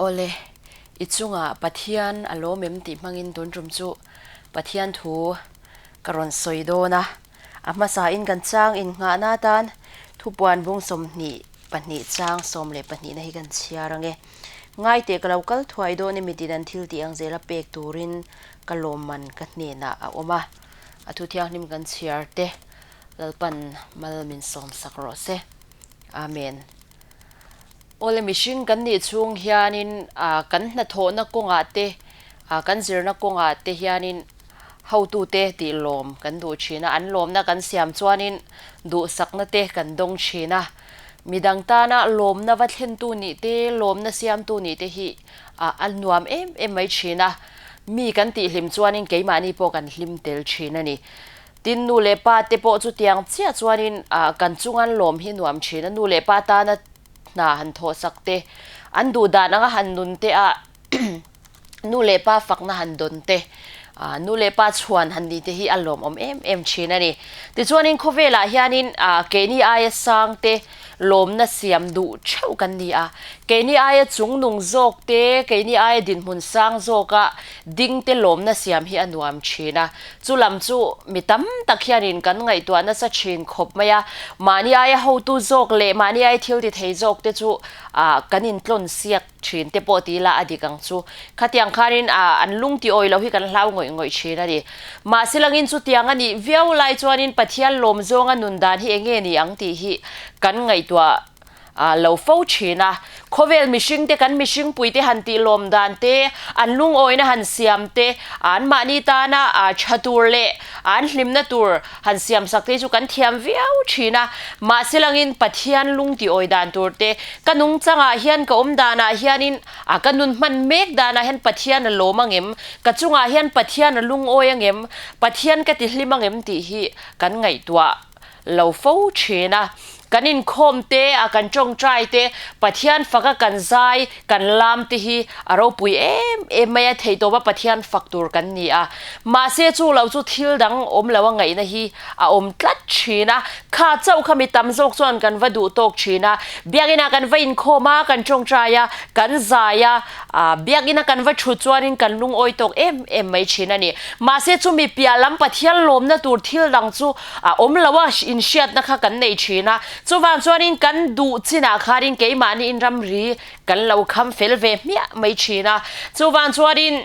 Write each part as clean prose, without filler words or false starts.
Awle, i chungah Pathian a lawm em tih hmangin tun tum chu Pathian thu ka rawn sawi dawn a. A hmasain kan chang innghahna atan thupuan bung 22 chang 12 na hi kan chhiar ang e. Ngaiteh ka lo kal thuai dawn emi tin an thil tih ang zela pek turin ka lawmman ka hnenah a awm a. A thu thianghlim kan chhiar te Lalpan mal min sawmsak rawh se. Amen. Awle mihring kan nih chhung hianin kan hnathawhna kawngah te, kan zirna kawngah te hianin hotute tih lawm kan duh thin a, an lawmna kan siam chuanin duhsakna te kan dawng thin a. Midang tana lawmna va thlentu nih te, lawmna siamtu nih te hi a nuam em em mai thin a. Mi kan tihhlim chuanin keimahni pawh kan hlim tel thin a ni. Tin, nu leh pa te pawh chutiang chiah chuanin kan chunga an lawm hi nuam thin a, nu leh pa tana hna han thawhsak te, an duh dan anga han nun te a nu leh pa fakna han dawn te, nu leh pa chhuan han ni te hi a lawmawm em em thin a ni. Tichuanin khawvelah hianin keini aia sang te lawmna siam duh theuh kan ni a, keini aia chungnung zawk te, keini aia dinhmun sang zawka ding te lawmna siam hi a nuam thin a. Chu lam chu mi tam tak hianin kan ngaihtuah nasa thin khawp mai a, mahni aia hotu zawk leh mahni aia thil ti thei zawk te chu kan intlawn siak thin te pawh ti ila a dik ang chu. Khatiang khanin an lung ti awi lo hi kan hlau ngawih ngawih thin a ni. Mahse langin chutiang a nih viau lai chuanin Pathian lawm zawnga nun dan hi enge ni ang tih hi kan ngaihtuah lo fo thin a. Khawvel mihring te kan mihring pui te han tih lawm dan te, an lungawina han siam te, an mahni tana tha tur leh an hlimna tur han siam sak te chu kan thiam viau thin a. Mahse langin Pathian lung tih awi dan tur te, ka nungchangah hian ka awm danah hianin a ka nun hman mek danah hian Pathian a lawm angem, ka chungah hian Pathian a lungawi angem, Pathian ka ti hlim angem tih hi kan ngaihtuah lo fo thin a. Kan inkhawm te a kan tawngtai te, Pathian faka kan zai, kan lam te hi a ropui em em mai a, theihtawp a Pathian fak tur kan ni a. Mahse chu lo chu thil dang awm lo a ngaihna hi a awm tlat thin a, kha chauh kha mi tam zawk chuan kan va duh tawk thin a. Biakina kan va inkhawm a, kan tawngtai a, kan zai a, biakina kan va thut chuanin kan lungawi tawk em em mai thin a ni. Mahse chumi piah lam Pathian lawmna tur thil dang chu a awm lo a, inhriatna kha kan nei thin a, chuvang chuanin kan duh chinah khanin keimahniin ramri kan lo kham fel ve hmiah mai thin a, chuvang chuanin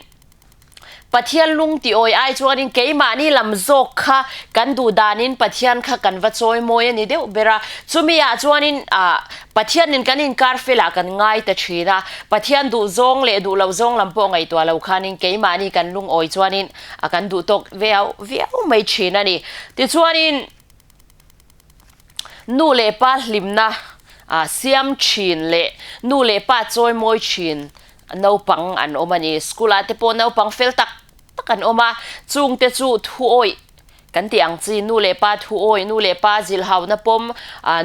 Pathian lung ti awi ai chuanin keimahni lam zawk kha kan duh danin Pathian kha kan va chawi mawi a ni deuh ber a, chumi ah chuanin ah Pathianin kan inkar felah kan ngai ta thin a, Pathian duh zawng leh duh loh zawng lam pawh ngaihtuah lo khanin keimahni kan lungawi chuanin a kan duh tawk viau viau mai thin a ni. Tichuanin nu leh pa hlimna ah siam thin leh nu leh pa chawi mawi thin naupang an awm a ni. School ah te pawh naupang fel tak tak an awm a, chung te chu thu awih kan tih ang chi nu leh pa thu awih, nu leh pa zilhhauna pawm,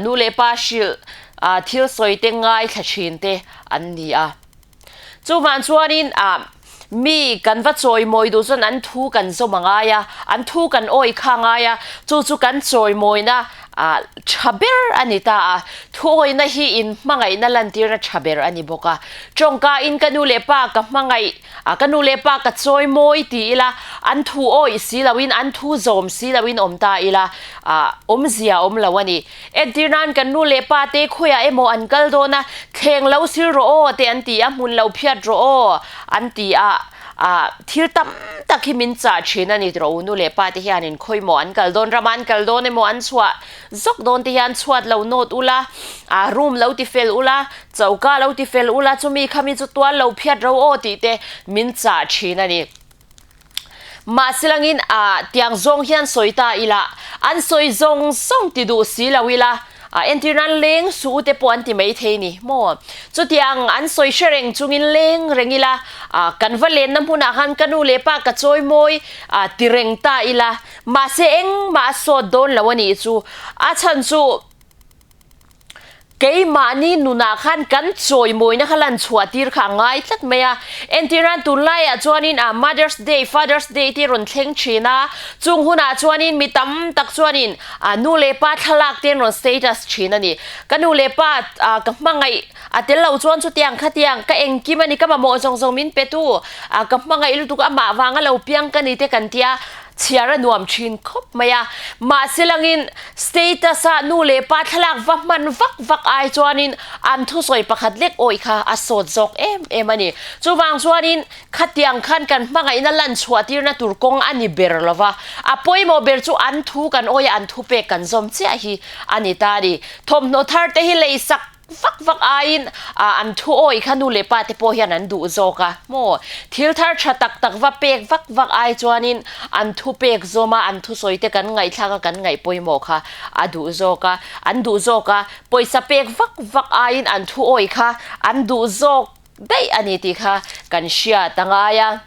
nu leh pa hrilh thil sawi te ngaithla thin te an ni a. Chuvang chuanin mi kan va chawimawi duh chuan an thu kan zawm a ngai a, an thu kan awih kha a ngai a, chu chu kan chawimawina tha ber a ni ta a. Thuawihna hi in hmangaihna lantirna tha ber a ni bawk a. Tawngkain ka nu leh pa ka hmangaih, ka nu leh pa ka chawimawi ti ila, an thu awih si loin, an thu zawm si loin awm ta ila, awmzia awm lo a ni. Entir nan kan nu leh pa te khawiah emaw an kal dawn a, thleng lo sil rawh aw te an ti a, hmun lo phiat rawh aw an ti a, ah thil tam tak hi min chah thin a ni tiraw u nu leh pa te hianin khawi maw an kal dawn, rama an kal dawn emaw an chhuah zawk dawn te hian chhuat lo nawt ula, ah room lo ti fel ula, choka lo ti fel ula, chumi khami chu tual lo phiat ro aw tih te min chah thin a ni. Mahse langin a tiang zawng hian sawi ta ila, an sawi zawng zawng ti duh si lo ila, a entir nan leng suh u te pawh an ti mai thei ni maw? Chutiang an sawi hre reng chungin leng reng ila, a kan va lenna hmunah khan ka nu leh pa ka chawi mawi a ti reng ta ila, mahse engmah a sawt dawn lo a nih chu. A chhan chu. Keimahni nunah khan kan chawimawina kha lan chhuah tir kha a ngai tlat mai a. Entirnan tunlaiah chuanin a Mother's Day, Father's Day te rawn thleng thin a, chung hunah chuanin mi tam tak chuanin a nu leh pa thlalak te an rawn status thin a ni. Ka nu leh pa ka hmangaih a tel lo chuan chutiang khatiang ka engkim a ni, ka mamawh zawng zawng min pe tu, ka hmangaih lutuk amah vanga lo piang ka ni te kan tia. Chhiar a nuam thin khawp mai a, mahse langin status ah nu leh pa thlalak va hman vak vak ai chuanin an thusawi pakhat lek awih kha a sawt zawk em em a ni. Chuvang chuanin khatiang khan kan hmangaihna lan chhuah tirna tur kawng a ni ber lo va, a pawimawh ber chu an thu kan awih a an thupek kan zawm chiah hi a ni ta a ni. Thawmhnaw thar te hi lei sak Vak vak aiin an thu awih kha nu leh pa te pawh hian an duh zawk a maw? Thil thar tha tak tak va pek vak vak ai chuanin an thu pek zawm a, an thusawi te kan ngaihthlak a, kan ngaih pawimawh kha a duh zawk a, an duh zawk a, pawisa pek vak vak aiin an thu awih kha an duh zawk daih a ni tih kha kan hriat a ngai a.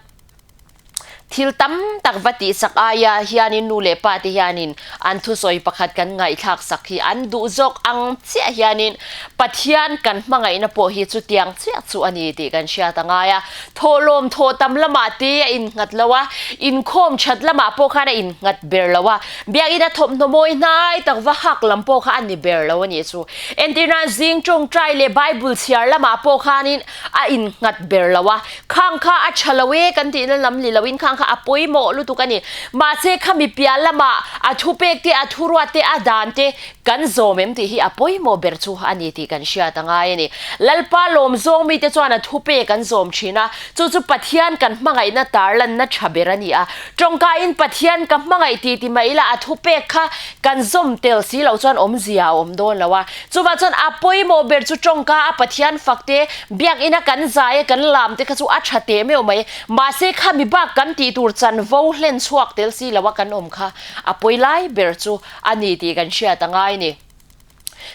Thil tam tak va tihsak aia hianin nu leh pa te hianin an thusawi pakhat kan ngaihthlak sak hi an duh zawk ang chiah hianin Pathian kan hmangaihna pawh hi chutiang chiah chu a ni tih kan hriat a ngai a. Thawhlawm thawh tam lamah te a innghat lo a, inkhawm that lamah pawh khan a innghat ber lo a, biakina thawmhnaw mawi hnai tak va hak lam pawh kha a ni ber lo a nih chu. Entirnan zing tawngtai leh Bible chhiar lamah pawh khanin a innghat ber lo a, khang kha a tha lo e kan tihna lam ni loin khang kha a pawimawh lutuk a ni. Mahse khami piah lamah a thupek te, a thuruat te, a dan te kan zawm em tih hi a pawimawh ber chu a ni tih kan hriat a ngai a ni. Lalpa lawm zawng mite chuan a thupek an zawm thin a, chu chu Pathian kan hmangaihna tarlanna tha ber a ni a. Tawngkaiin Pathian ka hmangaih ti ti mah ila a thupek kha kan zawm tel si loh chuan awmzia a awm dawn lo a. Chuvah chuan a pawimawh ber chu tawngka a Pathian fak te, biakina kan zai a kan lam te kha chu a tha teh meuh mai. Mahse khami bak kan tih tur chanvo hlen chhuak tel si lo a kan awm kha a pawi lai ber chu a ni tih kan hriat a ngai ni.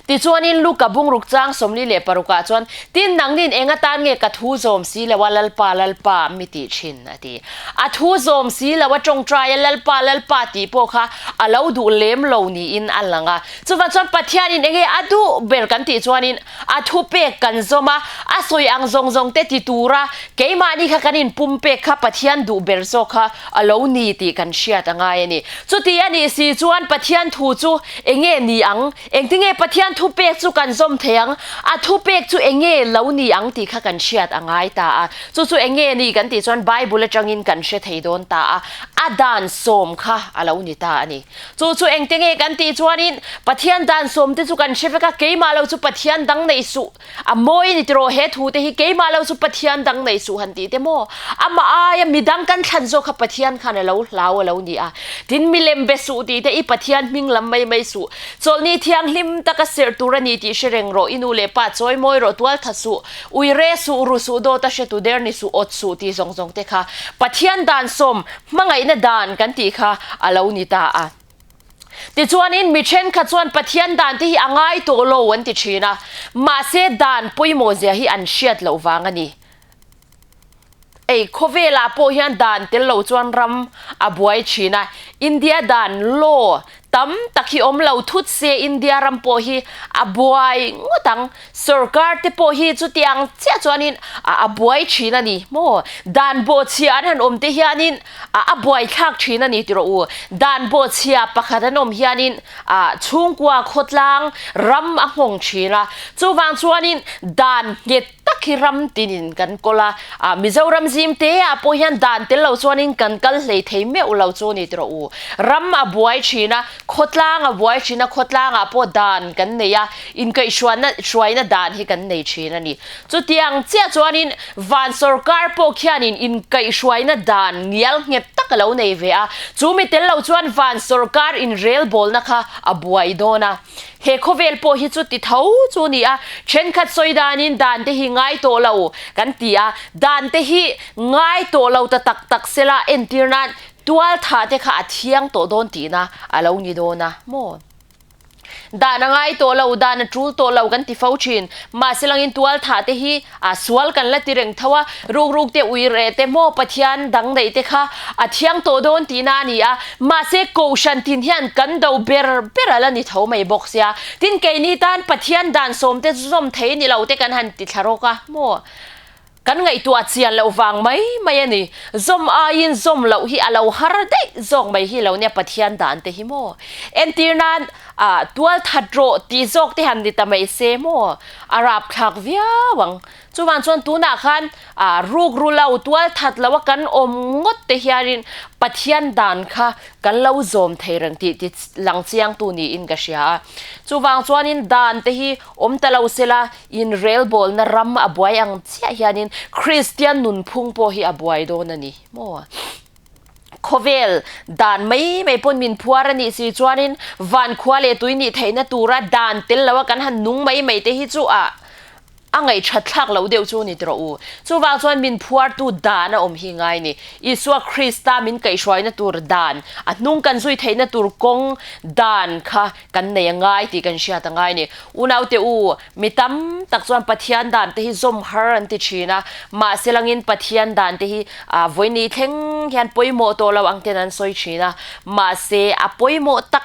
Tichuanin Luka bungruk chang 46 ah chuan, Tin nangnin eng atan nge ka thu zawm si lo a Lalpa, Lalpa mi tih thin a ti. A thu zawm si lo a tawngtai a Lalpa, Lalpa tih pawh kha a lo duh lem lo niin a lang a. Chuvang chuan Pathianin enge a duh ber kan tih chuanin a thupek kan zawm a, a sawi ang zawng zawng te ti tura keimahni kha kan inpumpek kha Pathian duh ber zawk kha a lo ni tih kan hriat a ngai a ni. Chuti a nih si chuan Pathian thu chu enge ni ang? Engtinge Pathian thupek chu kan zawm thei ang? A thupek chu enge lo ni ang tih kha kan hriat a ngai ta a. Chu chu enge ni kan tih chuan Bible atangin kan hre thei dawn ta a, a dan sawm kha a lo ni ta a ni. Chu chu engte nge kan tih chuanin Pathian dan sawm te chu kan hre vek a, keimah lo chu Pathian dang neih suh, a mawi a ni tiraw he thu te hi keimah lo chu Pathian dang neih suh han tih te maw? Amah aia midang kan thlan zawk kha Pathian khan a lo hlau a lo ni a. Tin milem be suh tih te i Pathian hming lam mai mai suh. Chawlhni thianghlim taka serh tur a ni tih hre reng rawh, i nu leh pa chawi mawi rawh, tual tha suh, ui re suh, ru suh, dawt a hretu der ni suh, awt suh tih zawng zawng te kha Pathian dan sawm Hmangaihna dan kan tih kha a lo ni ta a. Tichuanin mi thenkhat chuan Pathian dan te hi a ngai tawh lo an ti thin a, mahse dan pawimawh zia hi an hriat loh vang a ni. Ei, khawvelah pawh hian dan tel lo chuan ram a buai thin a, India dan, law, Tam tak hi awm lo thut se India ram pawh hi a buai ngawt ang. Sorkar te pawh hi chutiang chiah chuanin a buai thin a ni maw? Dan bawhchhia an han awm te hianin a buai thlak thin a ni ti rawh u. Dan bawhchhia pakhat an awm hianin chhungkua khawtlang ram a nghawng thin a. Chuvang chuanin dan nghet tak hi ram tinin kan kawl a, ah Mizoram zim te ah pawh hian dan tel lo chuanin kan kal hlei thei meuh lo chu ni tiraw u. Ram a buai thin a, khawtlang a buai thin a, khawtlang ah pawh dan kan nei a, inkaihhruaina hruaina dan hi kan nei thin a ni. Chutiang chiah chuanin van sorkar pawh khianin inkaihhruaina dan ngial nghet tak a lo nei ve a, chu mi tel lo chuan van sorkar inrelbawlna kha a buai dawn a. He khawvel pawh hi chu ti tho chu ni a, thenkhat sawi danin dan te hi ngai tawh lo kan ti a, dan te hi ngai tawh lo ta tak tak sela entir nan tual thah te kha a thiang tawh dawn tihna a lo ni dawn a maw? Dan a ngai tawh lo, dan a tul tawh lo kan ti fo thin. Mahse langin tual thah te hi a sual kan la ti reng tho a, ruk ruk te ui reh te maw Pathian dang neih te kha a thiang tawh dawn tihna a ni a. Mahse Kohhran tin hian kan do ber ber a la ni tho mai bawk sia. Tin keini tan Pathian dan sawm te zawm thei ni lo te kan han ti thla rawk a maw? Kan ngaihtuah chian loh vang mai mai a ni. Zawm aiin zawm loh hi a lo har daih zawk mai hi lo nia Pathian dan te hi maw? Entir nan ah tual that rawh tih zawk te han ni ta mai se maw? A rapthlak viau ang. Chuvang chuan tunah khan ah rukru lo tual that lo a kan awm ngawt te hianin Pathian dan kha kan lo zawm thei reng tih ti lang chiangtu niin ka hria a. Chuvang chuanin dan te hi awm ta lo sela Inrelbawlna ram a buai ang chiah hianin Kristian nunphung pawh hi a buai dawn a ni maw? Khawvel dan mai mai pawn min phuar a nih si chuanin van khua leh tui nih theihna tura dan tel loa kan han nung mai mai te hi chu a a ngaihthat thlak loh deuh chu a ni tawh u. Chuvang chuan min phuartu dan a awm hi ngai ni. Isua Krista min kaihhruaina tur dan, a hnung kan zui theihna tur kawng dan kha kan nei a ngai tih kan hriat a ngai ni. Unaute u, mi tam tak chuan Pathian dan te hi zawm har an ti thin a, mahse langin Pathian dan te hi vawiini thleng hian pawimawh tawh lo ang ten an sawi thin a, mahse a pawimawh tak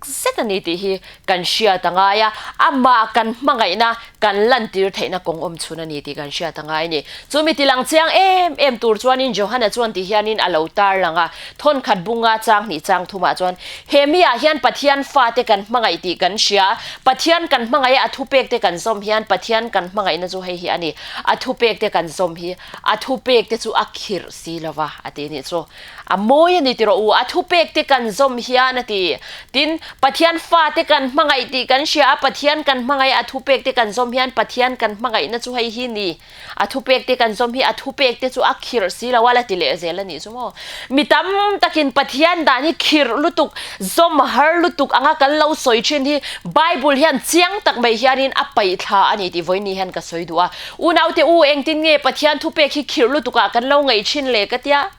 zet a ni tih hi kan hriat a ngai a, amah kan hmangaihna kan lantir theihna kawng awm chhun a ni tih kan hriat a ngai a ni. Chu mi tilang chiang em em tur chuanin Johana chuan ti hianin a lo tarlang a, Thawnkhat bunga chang hnih chang thumah chuan, He miah hian Pathian fate kan hmangaih tih kan hria. Pathian kan hmangaih a, a thupekte kan zawm hian Pathian kan hmangaihna chu hei hi a ni. A thupekte kan zawm hi a thupekte chu a khirh si lo va, a ti nih chu. A mawi a ni ti rawh u, a thupekte kan zawm hian a ti. Tin, Pathian fate kan hmangaih tih kan hria a, Pathian kan hmangaih a, a thupekte kan zawm hian Pathian kan hmangaihna chu hei hi ni. A thupek te kan zawm hi a thupek te chu a khirh si lo a la ti leh zel a nih chu maw. Mi tam takin Pathian dan hi khirh lutuk, zawm har lutuk anga kan lo sawi thin hi Bible hian chiang tak mai hianin a paih thla a ni tih vawiin hian ka sawi duh a. Unaute u engtin nge Pathian thupek hi khirh lutuk ah kan lo ngaih thin le ka tia.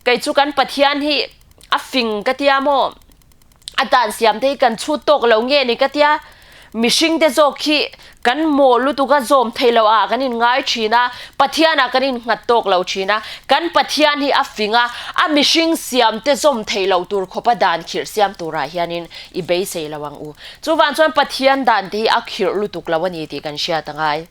Kei chu kan Pathian hi a fing ka tia maw. A dan siam te hi kan chhut tawk lo nge ni ka tia, mihring te zawk hi kan maw lutuk a zawm thei lo ah kan in ngai thin a, Pathian ah kan in nghat tawk lo thin a, kan Pathian hi a fing a, a mihring siam te zawm thei lo tur khawp a dan khirh siam tur ah hian in i beisei lo ang u. Chuvang chuan Pathian dan te hi a khirh lutuk lo a ni tih kan hriat a ngai.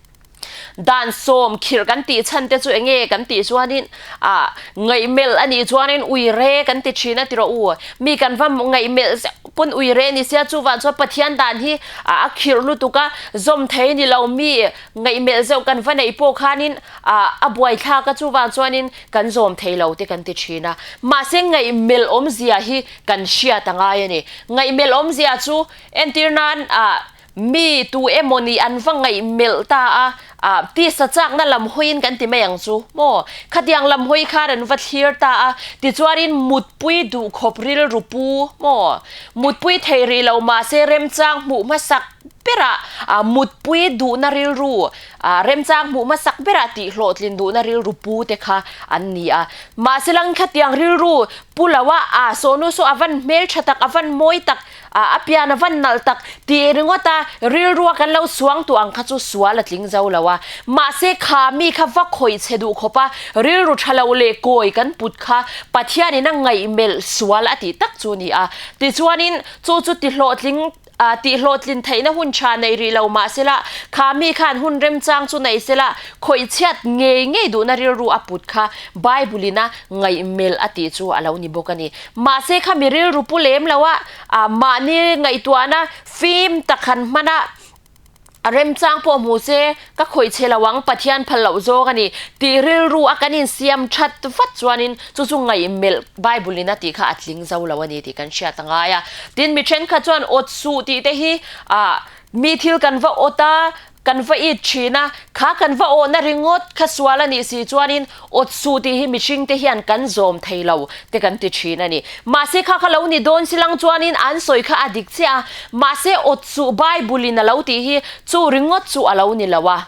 Dan sawm khirh kan tih chhan te chu enge kan tih chuanin ah ngaihmelh a nih chuanin ui re kan ti thin a ti rawh u. Mi kan va ngaihmelh zeuh pawn ui re ni sia chuvang chuan Pathian dan hi a khirh lutuk a, zawm thei ni lo mi ngaihmelh zeuh kan va neih pawh khanin ah a buaithlak a chuvang chuanin kan zawm thei lo te kan ti thin a. Mahse ngaihmelh awmzia hi kan hriat a ngai a ni. Ngaihmelh awmzia chu entir nan ah Mi tu emaw nih an va ngaih melh ta a, ah, tisa chakna lam hawiin kan ti mai ang chu maw? Khatiang lam hawi khan an va thlir ta a, tichuanin mutpui duh khawp rilru pu maw? Mutpui thei rih lo mahse remchang hmuh hmasak berah, ah, mutpui duhna rilru, ah, remchang hmuh hmasak berah tih hlawhtlin duhna rilru pu te kha an ni a. Mahse lang khatiang rilru pu lo a, ah, sawhnu saw a van hmeltha tak, a van mawi tak, A pian a van nalh tak tih ringawt a, rilrua kan lo suang tuah ang kha chu sual a tling zo lo a. Mahse kha mi kha va khawih chhe duh khawp a, rilru tha lo leh kawi kan put kha Pathianin a ngaihmelh sual a tih tak chu a ni a. Tichuanin chu chu tihlawhtling tihhlawhtlin theihna hun tha nei rih lo mahsela kha mi khan hun remchang chu nei sela khawih chhiat ngei ngei duhna rilru a put kha Bible-in a ngaihmelh a tih chu a lo ni bawk a ni. Mahse kha mi rilru pu lem lo a, ah mahni ngaihtuahna fim tak han hman a, a remchang pawh hmu se ka khawih che lo ang Pathian phal loh zawng a ni tih rilru a kan insiam that vat chuanin chu chu ngaihmelh Bible in a tih kha a tling zo lo a ni tih kan hriat a ngai a. Tin mi thenkhat chuan awt suh tih te hi ah mi thil kan va awt a, Kan va it thin a, kha kan va awhna ringawt kha sual a nih si chuanin awt suh tih hi mihring te hian kan zawm thei lo te kan ti thin a ni. Mahse kha kha lo ni dawn si lang chuanin an sawi kha a dik chiah a, mahse awt suh Bible in a lo tih hi chu ringawt chu a lo ni lo a.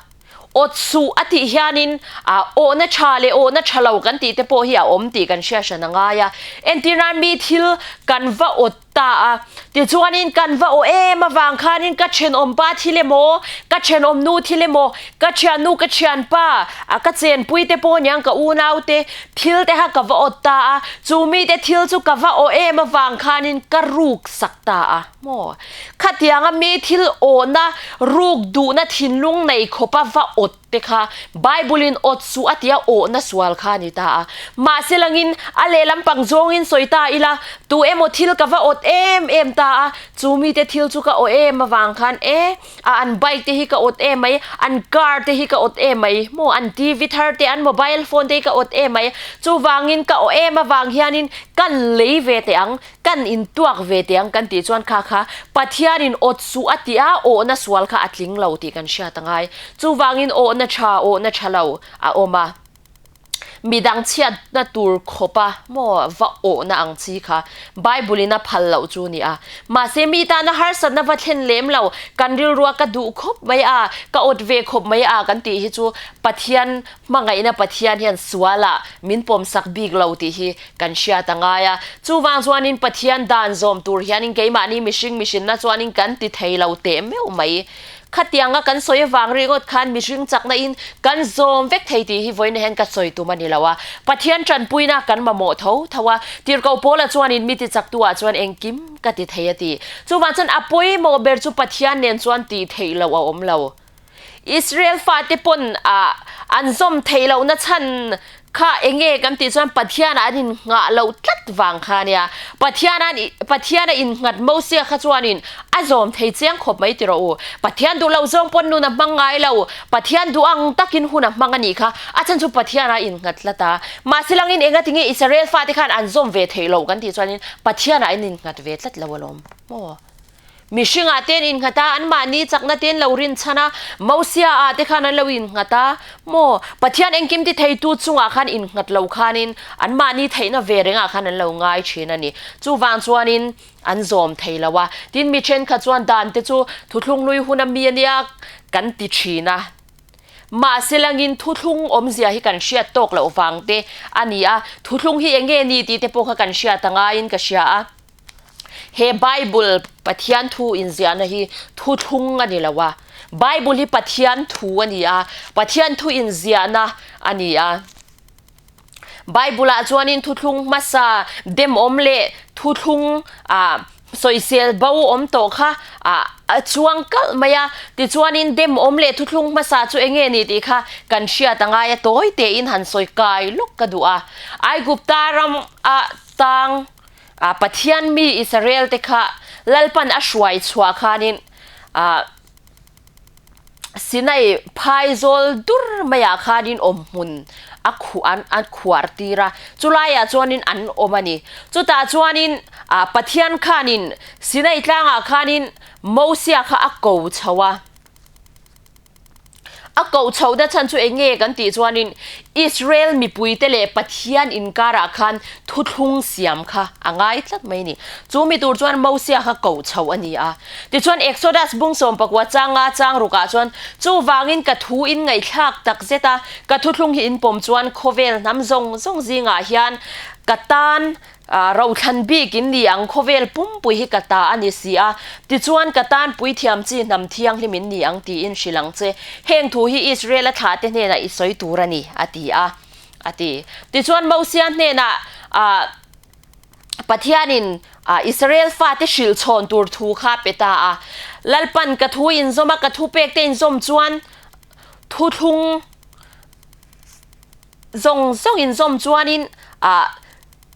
Awt suh a tih hianin awhna tha leh awhna tha lo kan tih te pawh hi a awm tih kan hriat hran a ngai a. Entirnan mi thil kan va awt. ta a. Tichuanin kan va aw em avang khanin ka thenawmpa thil emaw, ka thenawmnu thil emaw, ka thiannu ka thianpa, a ka chenpui te pawh aniang ka unau te thil te kha ka va awt ta a, chu mite thil chu ka va aw em avang khanin ka ruk sak ta a maw? Khatianga mi thil awhna ruk duhna thinlung nei khawpa va awt te kha Bible-in awt suh a tia awhna sual kha a ni ta a. Mahse langin a lehlam pang zawngin sawi ta ila, tu emaw thil ka va awt em em ta a, chu mite thil chu ka awh em avang khan e, a an bike te hi ka awt em mai, an car te hi ka awt em mai, maw an TV thar te, an mobile phone te hi ka awt em mai, chuvangin ka awh em avang hianin kan lei ve teh ang, Kan intuak ve teh ang kan tih chuan kha kha Pathianin awt suh a tih a, awhna sual kha a tling lo tih kan hriat a ngai. Chuvangin awhna tha, awhna tha lo a awm a. Midang chhiatna tur khawpa maw va awhna ang chi kha Bible-in a phal loh chu ni a. Mahse mi tana harsatna va thlen lem lo, kan rilrua ka duh khawp mai a, ka awt ve khawp mai a kan tih hi chu Pathian hmangaihna Pathian hian sualah min pawmsak bik lo tih hi kan hriat a ngai a. Chuvang chuanin Pathian dan zawm tur hianin keimahni mihring mihrinna chuanin kan ti thei lo teh meuh mai. Khatianga kan sawi avang ringawt khan mihring chakna in kan zawm vek thei tih hi vawiin hian ka sawi tum a ni lo a. Pathian tanpuina kan mamawh tho tho a, Tirhkoh Paula chuanin mi ti chaktu ah chuan engkim ka ti thei a ti. Chuvang chuan a pawimawh ber chu Pathian nen chuan tih theih loh a awm lo. Israel fate pawn an zawm theih lohna chhan kha enge kan tih chuan Pathian ah an inngah loh tlat vang kha ania. Pathian an Pathian a innghat Mosia kha chuanin a zawm thei chiang khawp mai ti rawh u. Pathian duh lo zawng pawn nun a hmang ngai lo. Pathian duh ang takin hun a hmang a nih kha. A chhan chu Pathian ah a innghat tlat a. Mahse langin engatinge Israel fate khan an zawm ve theih loh kan tih chuanin Pathian ah an innghat ve tlat lo alawm maw. Mihringah te an innghat a, anmahni chakna te an lo rinchhan a, Mosia ah te khan an lo innghat a, maw? Pathian engkim ti theitu chungah khan innghat lo khanin anmahni theihna ve rengah khan an lo ngai thin a ni. Chuvang chuanin an zawm thei lo a. Tin, mi thenkhat chuan dan te chu thuthlung hlui hun a mi a nia kan ti thin a. Mahse langin thuthlung awmzia hi kan hriat tawk loh vang te a ni a, thuthlung hi eng nge ni tih te pawh kha kan hriat a ngaiin ka hria a. He Bible Pathian thu inziahna hi thuthlung a ni lo a, Bible hi Pathian thu a ni a, Pathian thu inziahna a ni a. Bible-ah chuanin thuthlung hmasa demawm leh thuthlung ah sawisel bo awm tawh kha ah a chuang kalh mai a. Tichuanin demawm leh thuthlung hmasa chu enge ni tih kha kan hriat a ngai a, tawi tein han sawi kai lawk ka duh a. Aigupta ram ah tang A Pathian mi Israel te kha Lalpan a hruai chhuah khanin a Sinai phaizawl dur maiah khanin awm hmun a khuh an a khuar tir a, chulaiah chuanin an awm a ni. Chutah chuanin a Pathian khanin Sinai tlangah khanin Mosia kha a ko chho a. A koh chhohna chhan chu eng nge kan tih chuanin Israel mipuite leh Pathian inkarah khan thuthlung siam kha a ngai tlat mai a ni. Chu mi tur chuan Mosia kha koh chhoh a ni a. Tichuan Exodus bung 19 changa chang rukah chuan, Chuvangin ka thu in ngaihthlak tak zet a, ka thuthlung hi in pawm chuan khawvel hnam zawng zawng zingah hian ka tan Rothlan bik in ni ang, khawvel pumpui hi ka ta a ni si a, tichuan ka tan puithiam chi hnam thianghlim in ni ang tiin hrilh ang che. Heng thu hi Israel-a thlahte hnenah i sawi tur a ni, a ti a, a ti. Tichuan Mosia hnenah Pathianin Israel fate hrilh chhawn tur thu kha a pe ta a. Lalpan ka thu inzawm a, ka thupekte inzawm chuan thuthlung zawng zawng inzawm chuanin ah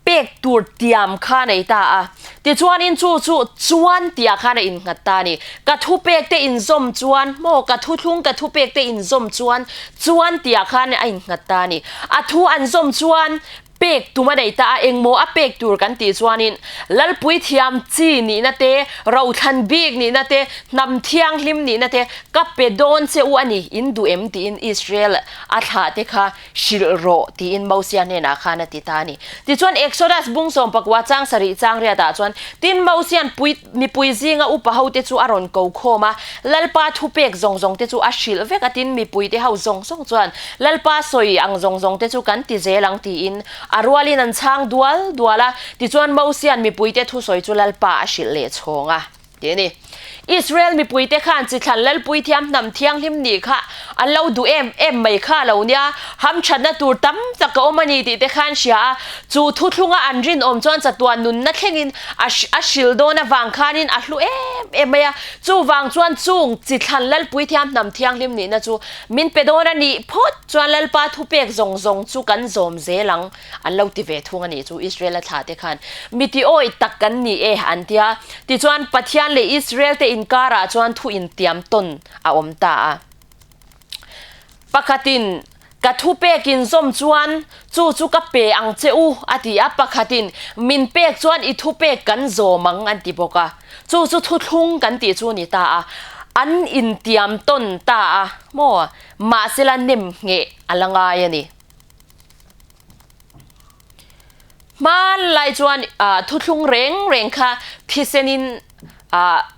pek tur tiam kha a nei ta a. Tichuanin chu chu chuan tihah khan a innghat ta a ni. Ka thupek te inzawm chuan maw ka thuthlung ka thupek te inzawm chuan chuan tihah khan a innghat ta a ni. A thu an zawm chuan pek tum a nei ta a, engmaw a pek tur kan tih chuanin Lalpui thiam chi nihna te, rothlan bik nihna te, hnam thianghlim nihna te ka pe dawn che u a ni, in duh em tiin Israel a thlah te kha hrilh rawh tiin Mosia hnenah khan a ti ta a ni. Tichuan Exodus bung 19 chang sarih chang riatah chuan tin Mosia'n pui mipui zinga upa hote chu a rawn ko khawm a, Lalpa thupek zawng zawng te chu a hrilh vek a tin mipui te ho zawng zawng chuan Lalpa sawi ang zawng zawng te chu kan ti zel ang tiin A rualin an chhang dual dual a, tichuan Mosia'n mipuite thusawi chu Lalpa a hrilh leh chhawng a, ti a ni. Israel mipuite khan chithlan Lalpui thiam hnam thianghlim nih kha an lo duh em em mai kha a lo nia, hamthatna tur tam tak a awm a ni tih te khan hria a, chu thuthlunga an rinawm chuan chatuan nunna thlengin a a hril dawn avang khanin a hlu em em mai a, chuvang chuan chung chithlan Lalpui thiam hnam thianghlim nihna chu Min pe dawn a nih phawt chuan Lalpa thupek zawng zawng chu kan zawm zel ang, an lo ti ve thung a nih chu Israel-a thlah te khan mi ti awi tak kan ni e an ti a. Tichuan Pathian leh Israel te inkarah chuan thu intiam tawn a awm ta a. Pakhatin, Ka thupek in zawm chuan chu chu ka pe ang che u a ti a, pakhatin, Min pek chuan i thupek kan zawm ang an ti bawk a. Chu chu thuthlung kan tih chu ni ta a, an intiam tawn ta a maw? Mahsela nem ngheh a la ngai a ni. Hmanlai chuan thuthlung reng reng kha thisenin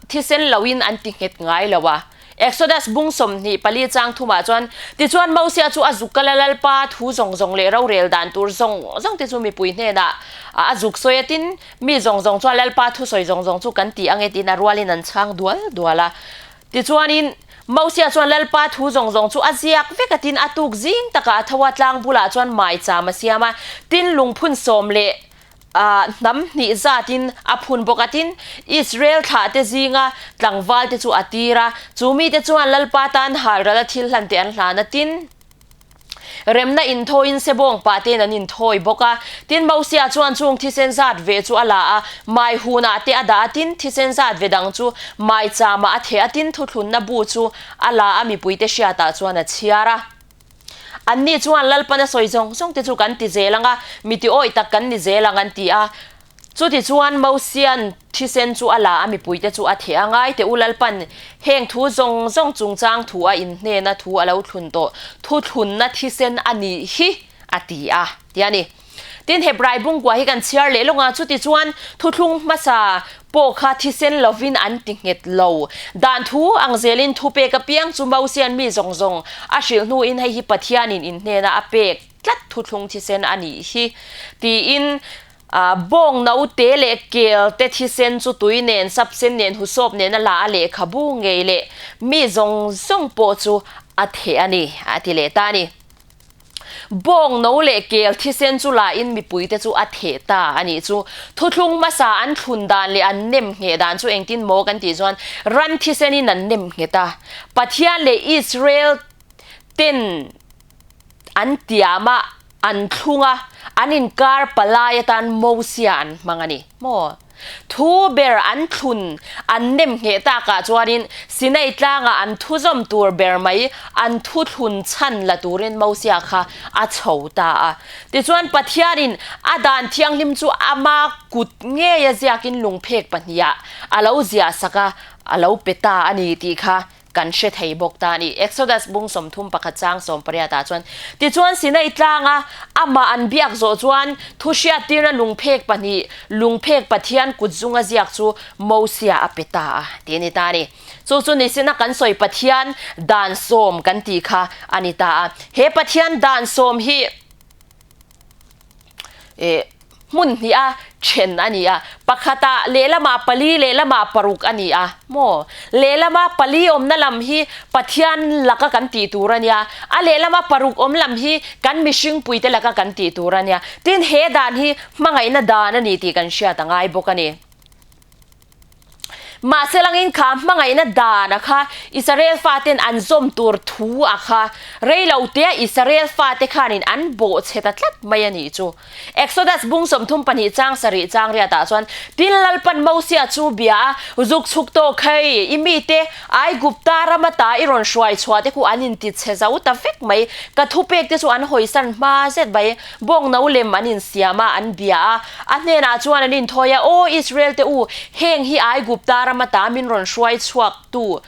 thisen loin an ti nghet ngai lo a. Exodus bung 24 chang thumah chuan, Tichuan Mosia chu a zuk kal a, Lalpa thu zawng zawng leh rorel dan tur zawng zawng te chu mipui hnenah a zuk sawi a, tin, Mi zawng zawng chuan Lalpa thusawi zawng zawng chu kan ti ang e tiin a rualin an chhang dual dual a. Tichuanin, Mosia chuan Lalpa thu zawng zawng chu a ziak vek a tin a tuk zing takah a tho a, tlang bulah chuan maicham a siam a, tin lungphun sawm leh hnam hnih zatin a phun bawk a, tin Israel thlahte zinga tlangvalte chu a tir a, chu mite chuan Lalpa tan halral a thil hlante an hlan a, tin. Remna inthawiin sebawng pah tein an inthawi bawk a. Tin, Mosia chuan chung thisen zat ve chu a la a, mai hunah te a dah a, tin, thisen zat ve dang chu maichamah a theh a, tin, thuthlunna bu chu a la a, mipuite hriatah chuan a chhiar a. Anni chuan Lalpana sawi zawng zawng te chu kan ti zel ang a, mi ti awih tak kan ni zel ang an ti a. Chutichuan Mosia'n thisen chu a la a, mipuite chu a theh a, ngai teh u Lalpan heng thu zawng zawng chungchang thu a inhnena thu a lo thlun tawh, thuthlunna thisen a nih hi, a ti a, ti a ni. Tin, Hebrai bungkua hi kan chhiar leh lawng a, chutichuan thuthlung hmasa pawh kha thisen lovin an ti nghet lo. Dan thu ang zelin thupek apiang chu Mosia'n mi zawng zawng a hrilh hnuin hei hi Pathianin inhnena a pek tlat thuthlung thisen a nih hi, tiin Bawng naute leh kel te thisen chu tui nen, sapsen nen, husawp nen a la a lehkhabu ngei leh mi zawng zawng pawh chu a theh a ni, a ti leh ta a ni. Bawng no leh kel thisen chu la in mipui te chu a theh ta a nih chu. Thuthlung hmasa an thlun dan leh an nem ngheh dan chu engtin maw kan tih chuan ran thisen in an nem nghet a. Pathian leh Israel ten an tiam a, an thlung a, an inkar palai atan Mosia an hmang a ni maw? Thu ber an thlun an nem ngheh takah chuanin Sinai tlangah an thuzawm tur ber mai an thu thlun chhan la turin Mosia kha a chho ta a. Tichuan Pathianin a dan thianghlim chu ama kut ngeia ziakin lungphek pahnihah a lo ziahsak a, a lo pe ta a ni tih kha Kan hre thei bawk ta a ni. Exodus bung 31 chang 18 ah chuan, Tichuan Sinai tlanga amah an biak zawh chuan thu hriattirna lungphek pahnih, lungphek Pathian kut zunga ziak chu Mosia a pe ta a, ti a ni ta a ni. Chu chu nisina kan sawi Pathian dan sawm kan tih kha a ni ta a. He Pathian dan sawm hi Eh, hmun hnih a then a ni a, pakhatah lehlamah pali lehlamah paruk a ni a maw? Lehlama pali awmna lam hi Pathian laka kan tih tur a nia, a lehlama paruk awm lam hi kan mihringpuite laka kan tih tur a nia. Tin, he dan hi hmangaihna dan a ni tih kan hriat a ngai bawk a ni. Mahse langin kha hmangaihna dan a kha Israel faten an zawm tur thu a kha rei lo tea Israel fate khanin an bawhchhe ta tlat mai a nih chu. Exodus bung 32 chang sarih chang riatah chuan tin Lalpan Mosia chu bia a, Zuk chhuk tawh khei, i mite Aigupta rama ta i rawn hruai chhuah te khu an intichhe zo ta vek mai, ka thupek te chu an hawisan hma zet mai. Bawng no lem an insiam a, an bia a. A hnenah chuan an inthawi a, Aw Israel te u, heng hi Aigupta ram ata min rawn hruai chhuaktu,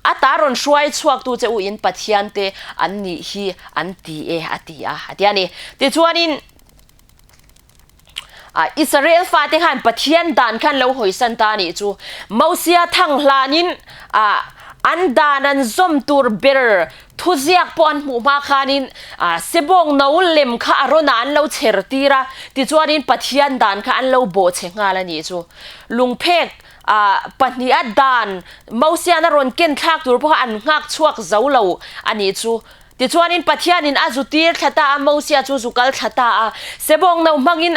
ata rawn hruai chhuaktu che u in Pathian te an nih hi an ti e, a ti a, a ti a ni. Tichuanin, Israel fate khan Pathian dan khan lo hawisan ta a nih chu. Mosia thang hlanin, An dan an zawm tur ber thuziak pawh an hmuh hma khanin sebawng no lem kha a rawnah an lo chher tir a, tichuanin Pathian dan kha an lo bawhchhe nghal a nih chu. Lungphek pahniha dan Mosian a rawn ken thlak tur pawh kha an nghak chhuak zo lo a nih chu. Tichuanin Pathianin a zu tir thla ta a, Mosia chu zu kal thla ta a, sebawng no hmangin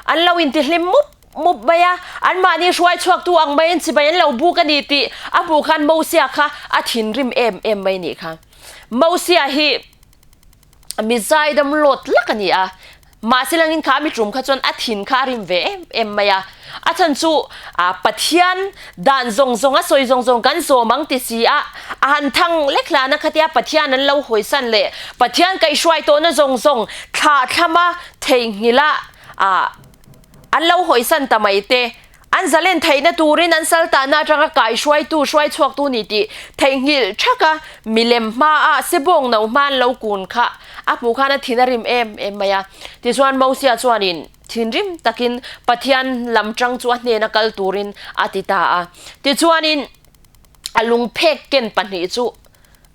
an lo intihlim mup mup mai a, anmahni hruai chhuaktu ang maiin chibai an lo buk a ni tih a hmuh khan Mosia kha a thinrim em em mai nih kha. Mosia hi mi zaidam lawt lak a ni a, mahse langin kha mi tum kha chuan a thin kha a rim ve em em mai a, a chhan chu Pathian dan zawng zawng a sawi zawng zawng kan zawm ang ti si a, a han thang lek hlana khatia Pathian an lo hawisan leh Pathian kaihhruai tawhna zawng zawng thlah thlama theihnghilh a An lo hawisan ta mai te, an zalen theihna turin an saltahna atanga kaihruaitu hruaichhuaktu ni tih theihnghilh thak a, milem hmaah sebawng no hma an lo kun kha a hmuh khan a thin a rim em em mai a. Tichuan Mosia chuanin thinrim takin Pathian lam tang chu a hnena kal turin a ti ta a. Tichuanin a lungphek ken pahnih chu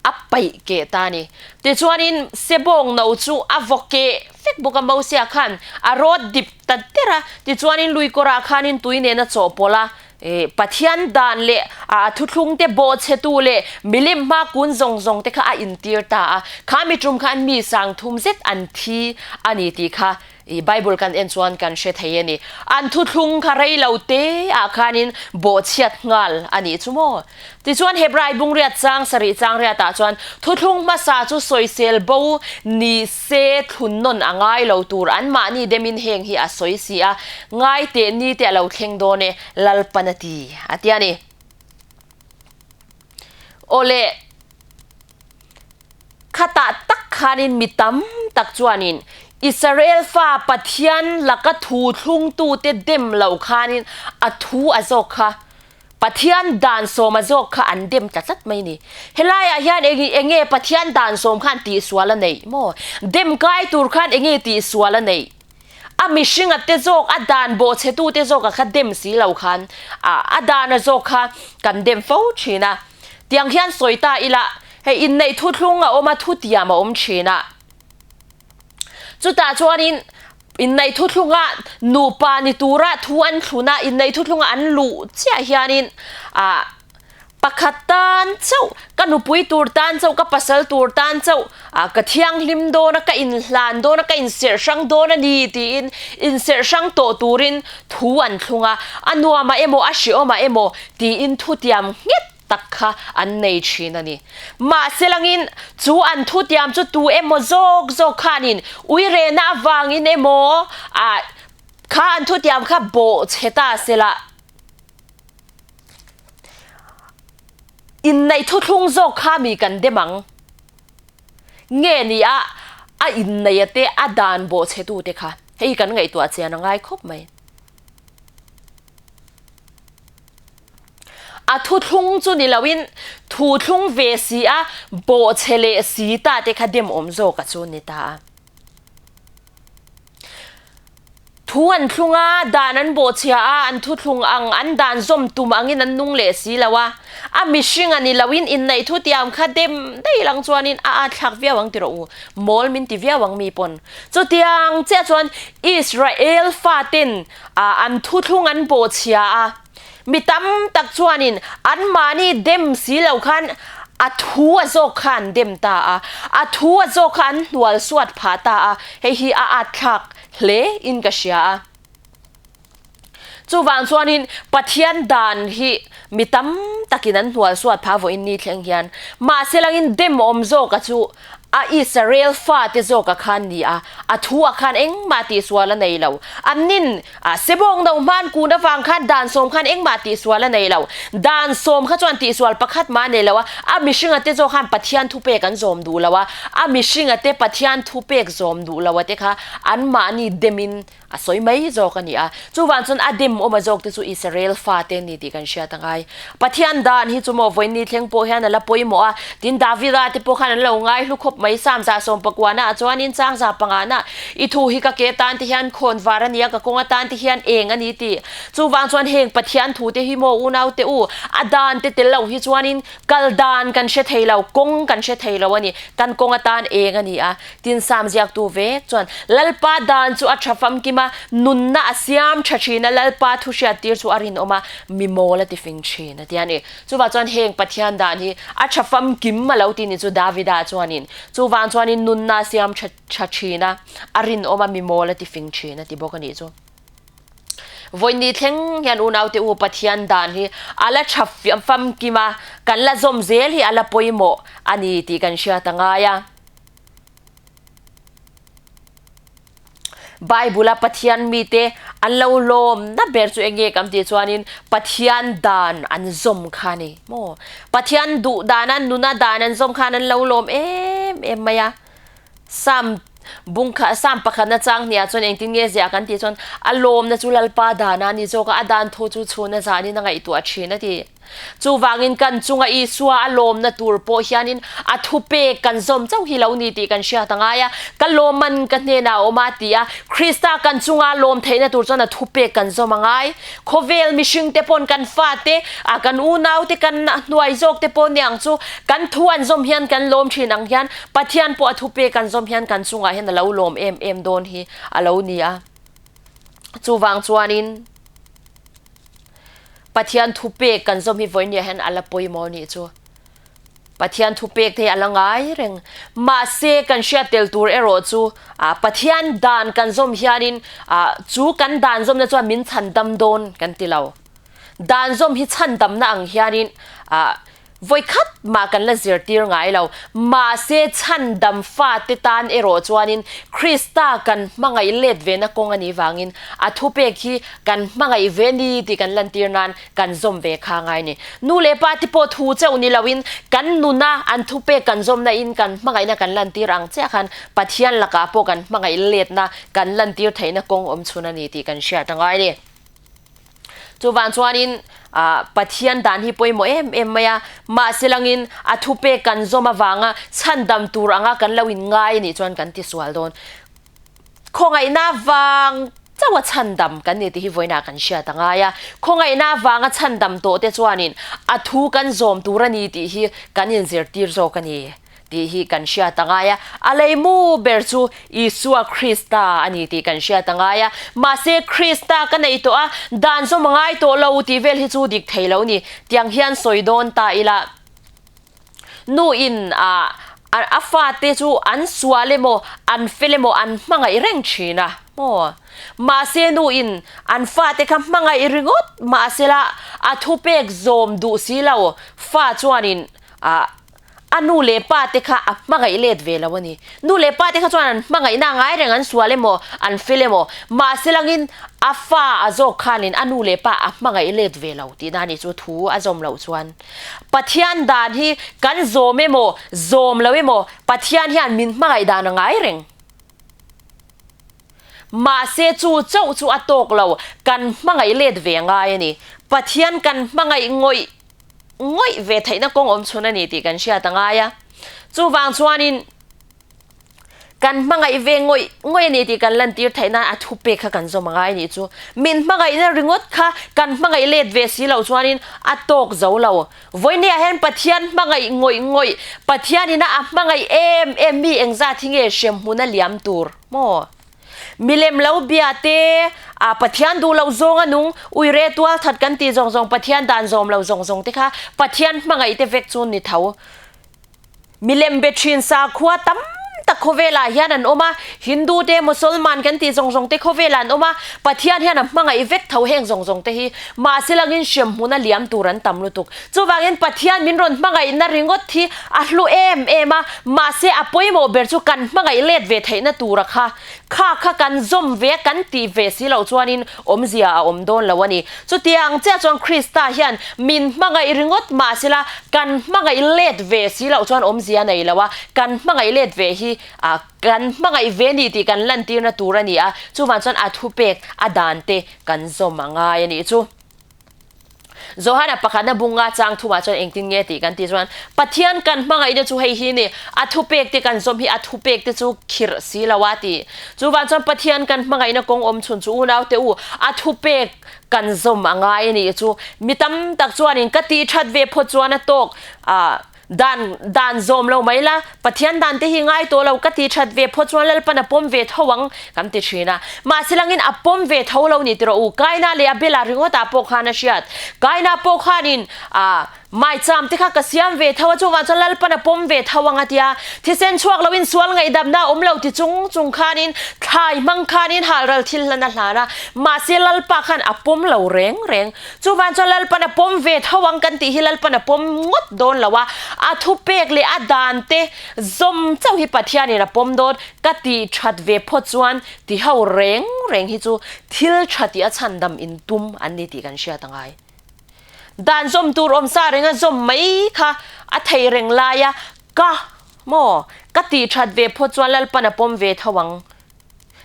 a paih keh ta a ni. Tichuanin sebawng no chu a vaw keh vek bawk a, Mosia khan a rawt dip ta der a. Tichuanin lui kawrah khanin tui nen a chawhpawlh a, Pathian dan leh a thuthlungte bawhchhetu leh milim hma kun zawng zawng te kha a intir ta a. Kha mi tum khan mi sang thum zet an thi a ni tih kha I Bible kan en chuan kan hre thei a ni. An thuthlung kha rei lo te ah khanin bawhchhiat nghal a nih chu maw? Tichuan Hebrai bungriat chang sarih chang riat ah chuan thuthlung hmasa chu sawisel bo ni se thlun nawn a ngai lo tur anmahni demin heng hi a sawi si a, ngai teh ni te a lo thleng dawn e, Lalpan a ti a ti a ni. Awle. Khatah tak khanin mi tam tak chuanin Israel fa Pathian laka thu thlungtute dem lo khanin a thu a zawk kha, Pathian dan sawm a zawk kha an dem ta tlat mai ni. Helaiah hian eng enge Pathian dan sawm khan tihsual a neih maw? Dem kai tur khan enge tihsual a neih? A mihringa te zawk, a dan bawhchhetute zawka kha dem si lo khan a dan a zawk kha kan dem fo thin a. Tiang hian sawi ta ila, hei inneih thuthlung a awm a, thutiam a awm thin a. Chutah chuanin inneih thuthlunga nupa ni tura thu an thlun a, inneih thuthlunga an luh chiah hianin ah, Pakhat tan chauh, ka nupui tur tan chauh, ka pasal tur tan chauh, ka thianghlim dawn a, ka inhlan dawn a, ka inserh hrang dawn a ni tiin inserh hrang tawh turin thu an thlung a, a nuamah emaw a hreawmah emaw tiin thutiam nghet tak kha an nei thin a ni. Mahse langin chu an thutiam chu tu emaw zawk zawk khanin uirehna avangin emaw kha an thutiam kha bawhchhe ta sela, Inneih thuthlung zawk kha mi kan dem ang nge ni a, a inneia te a dan bawhchhetute kha hei kan ngaihtuah chian a ngai khawp mai. A thuthlung chu ni loin thuthlung ve si a bawhchhe leh si ta te kha dem awm zawk a chu ni ta a. Thu an thlung a, dan an bawhchhia a, an thuthlung ang, an dan zawm tum angin an nung leh si lo a. A mihring a ni loin inneih thutiam kha dem daih lang chuanin a at thlak viau ang ti rawh u, mawl min ti viau ang mi pawn. Chutiang chiah chuan Israel faten an thuthlung an bawhchhia a, Mi tam tak chuanin anmahni dem si lo khan a thu a zawk kha an dem ta a, a thu a zawk kha an hnual suat phah ta a, hei hi a at thlak hle in ka hria a. Chuvang chuanin Pathian dan hi mi tam takin an hnual suat phah vawiin ni thleng hian mahse langin dem awm zawka chu A Israel fate zawka khan ni a, a thu ah khan engmah tihsual a nei lo. Annin sebawng no hman kun avang khan dan sawm khan engmah tihsual a nei lo. Dan sawm kha chuan tihsual pakhat mah a nei lo a, a mihringa te zawk khan Pathian thupek an zawm duh lo a, a mihringa te Pathian thupek zawm duh lo a te kha anmahni demin. A sawi mai zawk a ni a. Chuvang chuan a dem awm a zawk te chu Israel fate an ni tih kan hriat a ngai. Pathian dan hi chu maw vawiin thleng pawh hian a la pawimawh a, tin Davida te pawh khan an lo ngai hlu khawp mai. Psalm 19 ah chuanin chang 5 nah I thu hi ka ke tan te hian khawn var a ni a, ka kawng atan te hian eng a ni tih. Chuvang chuan heng Pathian thu te hi maw unau te u, a dan te tel loh hi chuanin kal dan kan hre thei lo, kawng kan hre thei lo a ni. Kan kawng atan eng a ni a. Tin Psalm ziaktu vek chuan, Lalpa dan chu a tha famkim a, nunna a siam tha thin a, Lalpa thu hriattir chu a rinawm a, mi mawl a ti fing thin a ti a ni. Chuvang chuan heng Pathian dan hi a tha famkim a lo ti ni chu Davida chuanin. Chuvang chuanin nunna a siam tha tha thin a, a rinawm a, mi mawl a ti fing thin a ti bawk a nih chu. Vawiin thleng hian unaute u Pathian dan hi a la tha famkim a, kan la zawm zel hi a la pawimawh a ni tih kan hriat a ngai a. Bible-a Pathian mite an lo lawmna ber chu eng nge kan tih chuanin Pathian dan an zawm kha a ni maw? Pathian duh dana nuna dan an zawm khan an lo lawm em em mai a. Psalm bung kha Psalm pakhatna chang hniah chuan engtin nge ziah kan tih chuan a lawmna chu Lalpa dana a ni zawk a, a dan thu chu chhuna zanin a ngaihtuah thin a ti. Chuvangin kan chunga Isua a lawmna tur pawh hianin a thupek kan zawm chauh hi lo ni tih kan hriat a ngai a. Ka lawmman ka hnenah a awm a ti a, Krista kan chunga lawm theihna tur chuan a thupek kan zawm a ngai. Khawvel mihringte pawn kan fate, a kan unaute, kan hnuai zawkte pawh niang chu kan thu an zawm hian kan lawm thin ang hian Pathian pawh a thupek kan zawm hian kan chungah hian a lo lawm em em dawn hi a lo ni a. Chuvang chuanin. Pathian thupek kan zawm hi vawinia hian a la pawimawh nih chu. Pathian thupek te hi a la ngai reng. Mahse kan hriat tel tur erawh chu Pathian dan kan zawm hianin chu kan dan zawmna chuan min chhandam dawn kan ti lo. Dan zawm hi chhandamna ang hianin Vawikhat mah kan la zirtir ngai lo. Mahse, chhandam fate tan erawh chuanin Krista kan hmangaih let vena kawng a nih vangin a thupek hi kan hmangaih ve ni tih kan lantir nan kan zawm ve kha ngai ni. Nu leh pa te pawh thu chauh ni loin kan nuna an thupek kan zawmna in kan hmangaihna kan lantir ang chiah khan Pathian lakah pawh kan hmangaih letna kan lantir theihna kawng awm chhun a ni tih kan hriat a ngai ni. Chuvang chuanin Pathian dan hi pawimawh em em mai a, mahse langin a thupek kan zawm avanga chhandam tur anga kan lo inngai anih chuan kan tisual dawn. Khawngaihna vang chauha chhandam kan ni tih hi vawiinah kan hriat a ngai a, khawngaihna vanga chhandam tawh te chuanin a thu kan zawm tur a ni tih hi kan inzirtir zawk a ni. Tih hi kan hriat a ngai a, a leimu ber chu Isua Krista a ni tih kan hriat a ngai a. Mahse, Krista ka nei tawh a, dan zawm a ngai tawh lo tih vel hi chu dik thei lo ni. Tiang hian sawi dawn ta ila, nu in a a fate chu an sual emaw, an fel emaw an hmangaih reng thin a maw? Mahse, nu in an fate kha hmangaih ringawt mahsela a thupek zawm duh si lo, fa chuanin a A nu leh pa te kha a hmangaih let ve lo a ni. Nu leh pa te kha chuan an hmangaihna a ngai reng, an sual emaw, an fel emaw. Mahse langin a fa a zawk khanin a nu leh pa a hmangaih let ve lo tihna a ni chu thu a zawm loh chuan. Pathian dan hi kan zawm emaw, zawm lo emaw, Pathian hian min hmangaih dan a ngai reng. Mahse chu chauh chu a tawk lo, kan hmangaih let ve a ngai a ni. Pathian kan hmangaih ngawih ngawih ve theihna kawng awm chhun a ni tih kan hriat a ngai a. Chuvang chuanin kan hmangaih ve ngawih ngawih a ni tih kan lantir theih nan a thupek kha kan zawm a ngai a nih chu. Min hmangaihna ringawt kha kan hmangaih let ve si lo chuanin a tawk zo lo. Vawinia hian Pathian hmangaih ngawih ngawih, Pathianina a hmangaih em em mi engzat hi nge hremhmun a liam tur maw? Milem lo bia te, a Pathian duh loh zawng a nung, uire tual that kan tih zawng zawng Pathian dan zawm lo zawng zawng te kha Pathian hmangaih te vek chu ni tho. Milem be thin sakhua tam tak khawvelah hian an awm a, Hindu te, Mosolman kan tih zawng zawng te khawvelah an awm a, Pathian hian a hmangaih vek tho heng zawng zawng te hi mahse langin hremhmun a liam tur an tam lutuk. Chuvangin Pathian min rawn hmangaihna ringawt hi a hlu em em a, mahse a pawimawh ber chu kan hmangaih let ve theihna tura kha kha kha kan zawm ve a, kan tih ve si loh chuanin awmzia a awm dawn lo a ni. Chutiang chiah chuan Krista hian min hmangaih ringawt mahsela kan hmangaih let ve si loh chuan awmzia nei lo a, kan hmangaih let ve hi. hi kan hmangaih ve ni tih kan lantirna tur a ni a, chuvang chuan a thupek a dan te kan zawm a ngai a nih chu. Johana pakhatna bunga chang thumah chuan engtin nge tih kan tih chuan Pathian kan hmangaihna chu hei hi ni, a thupek te kan zawm hi a thupek te chu khirh si lo a ti. Chuvang chuan Pathian kan hmangaihna kawng awm chhun chu unau te u, a thupek kan zawm a ngai a nih chu. Mi tam tak chuanin ka tih that ve phawt chuan a tawk ah Dan, dan zawm lo mai la, Pathian dan te hi ngai tawh lo, ka ti that ve phawt chuan Lalpan a pawm ve tho ang, kan ti thin a. Mahse langin a pawm ve tho lo ni tiraw u, Kaina leh Abela ringawtah pawh khan a hriat. Kaina pawh khanin, ah, maicham te kha ka siam ve tho a, chuvang chuan Lalpan a pawm ve tho ang a tia. Thisen chhuak loin sual ngaihdamna a awm lo ti chung chung khanin thlai hmang khanin halral thil hlan a hlan a, mahse Lalpa khan a pawm lo reng reng. Chuvan chuan Lalpan a pawm ve tho ang kan tih hi Lalpan a pawm ngawt dawn lo a, a thupek leh a dan te zawm chauh hi Pathianin a pawm dawn ka tih that ve phawt chuan ti ho reng reng hi chu thil tha tih a chhandam in tum an ni tih kan hriat a ngai. Dan zawm tur awm sa renga zawm mai kha a thei reng laia ka maw ka tih that ve phawt chuan Lalpan a pawm ve tho ang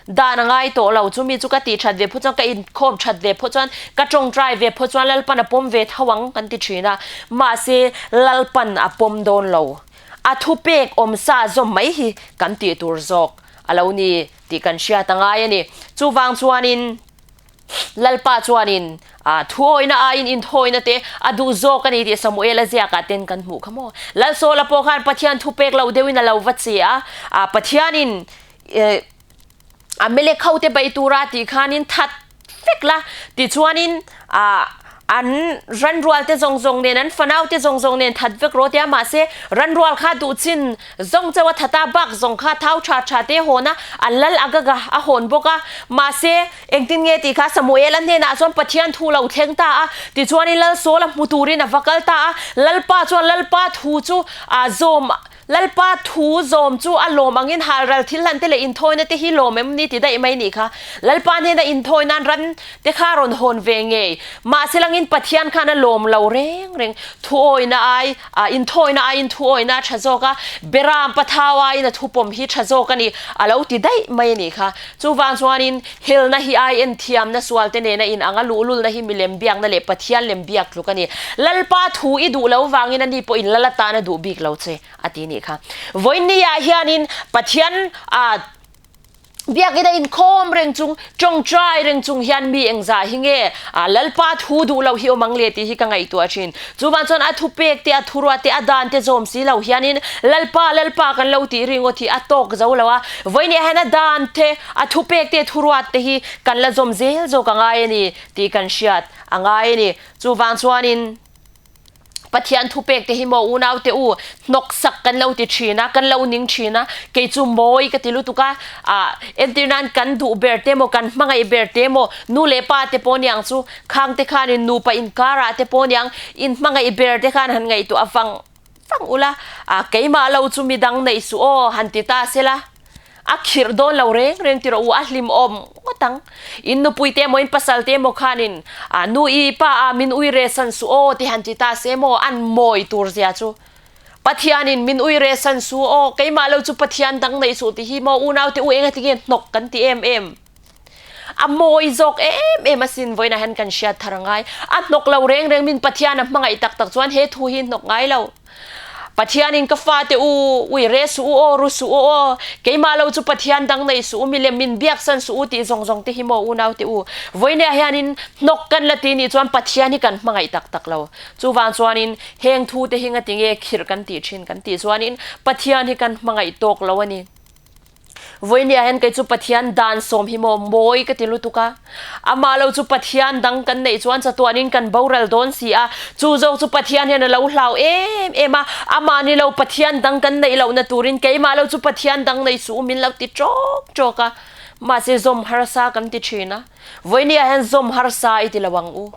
Dan a ngai tawh lo, chumi chu ka tih that ve phawt chuan, ka inkhawm that ve phawt chuan, ka tawngtai ve phawt chuan Lalpan a pawm ve tho ang kan ti thin a, mahse Lalpan a pawm dawn lo. A thupek awmsa zawm mai hi kan tih tur zawk a lo ni tih kan hriat a ngai a ni. Chuvang chuanin Lalpa chuanin thuawina aiin inthawina te a duh zawk a ni tih Samuel-a ziakah ten kan hmuh kha maw. Lalsawla pawh khan Pathian thupek lo deuhin a lo va che a, Pathianin Amalek ho te bei tura tih khanin that vek la, tichuanin an ranrual te zawng zawng nen, an fanau te zawng zawng nen that vek rawh tia, mahse ranrual kha duh chin zawng chauh a that a, bak zawng kha thau tha tha te hawn a, a lal Agaga a hawn bawk a, mahse engtin nge tih kha Samuel a hnenah chuan Pathian thu lo thleng ta a, tichuanin Lal Saul a hmu turin a va kal ta a, Lalpa chuan Lalpa thu chu a zawm Lalpa thu zawm chu a lawm angin halral thil hlan te leh inthawina te hi lawm em ni ti daih mai nih kha. Lalpa hnena inthawi nan ran te kha rawn hawn ve ngei. Mahse langin Pathian khan a lawm lo reng reng. Thuawina ai, inthawina aiin thuawina a tha zawk a, Beram pathau aiin a thupawm hi tha zawk a ni a lo ti daih mai a nih kha. Chuvang chuanin helna hi ai en thiamna sual te nena in ang a, luhlulna hi milem biakna leh Pathian lem biak tluk a ni. Lalpa thu i duh lo vangin ani pawhin lal atan a duh bik lo che a ti nih kha. Vawiinni ah hianin Pathian ah biakinn a inkhawm reng chung, tawngtai reng chung hian mi engzah hi nge Lalpa thu duh lo hi awm ang le tih hi ka ngaihtuah thin. Chuvang chuan a thupek te, a thuruat te, a dan te zawm si lo hianin Lalpa, Lalpa kan lo tih ringawt hi a tawk zo lo a. Vawiinah hian a dan te, a thupek te, thuruat te hi kan la zawm zel zawk a ngai a ni tih kan hriat a ngai a ni. Chuvang chuanin Pathian thupek te hi maw unau te u hnawksak kan lo ti thin a, kan lo ning thin a, kei chu mawi ka ti lutuk a, ah entir nan kan duh ber te maw, kan hmangaih ber te maw, nu leh pa te pawh niang chu khang te khanin nupa inkarah te pawh niang inhmangaih ber te khan han ngaihtuah vang vang ula, ah keimah lo chu midang neih suh aw han ti ta sela. A khirh dawn lo reng reng tiraw u, a hlim awm ngawt ang. In nupui te emaw in pasal te emaw khanin a nu i pa a min ui re san suh aw ti han ti ta se maw an mawi tur zia chu. Pathianin min ui re san suh aw, keimah lo chu Pathian dang neih suh ti hi maw unau te u enga tinge hnawk kan ti em em. A mawi zawk em em asin vawiinah hian kan hriat thar angai. A hnawk lo reng reng min Pathian a hmangaih tak tak chuan he thu hi hnawk ngai lo. Pathianin ka fate u, ui re suh u aw, ru suh u aw, keimah lo chu Pathian dang nei suh u, milem min biak san suh u tih zawng zawng te hi maw unau te u. Vawiinah hianin hnawk kan la ti nih chuan Pathian hi kan hmangaih tak tak lo. Chuvang chuanin heng thu te hi ngatinge khirh kan tih thin kan tih chuanin Pathian hi kan hmangaih tawk lo a ni. Vawinia hian kei chu Pathian dan sawm hi maw mawi ka ti lutuk a. Amah lo chu Pathian dang kan neih chuan chatuanin kan boral dawn si a. Chu zawk chu Pathian hian a lo hlau em em a. Amah ni lo Pathian dang kan neih lohna turin keimah lo chu Pathian dang nei suh u min lo ti tawk tawk a. Mahse zawm harsa kan ti thin a. Vawinia hian zawm harsa i ti lo ang u.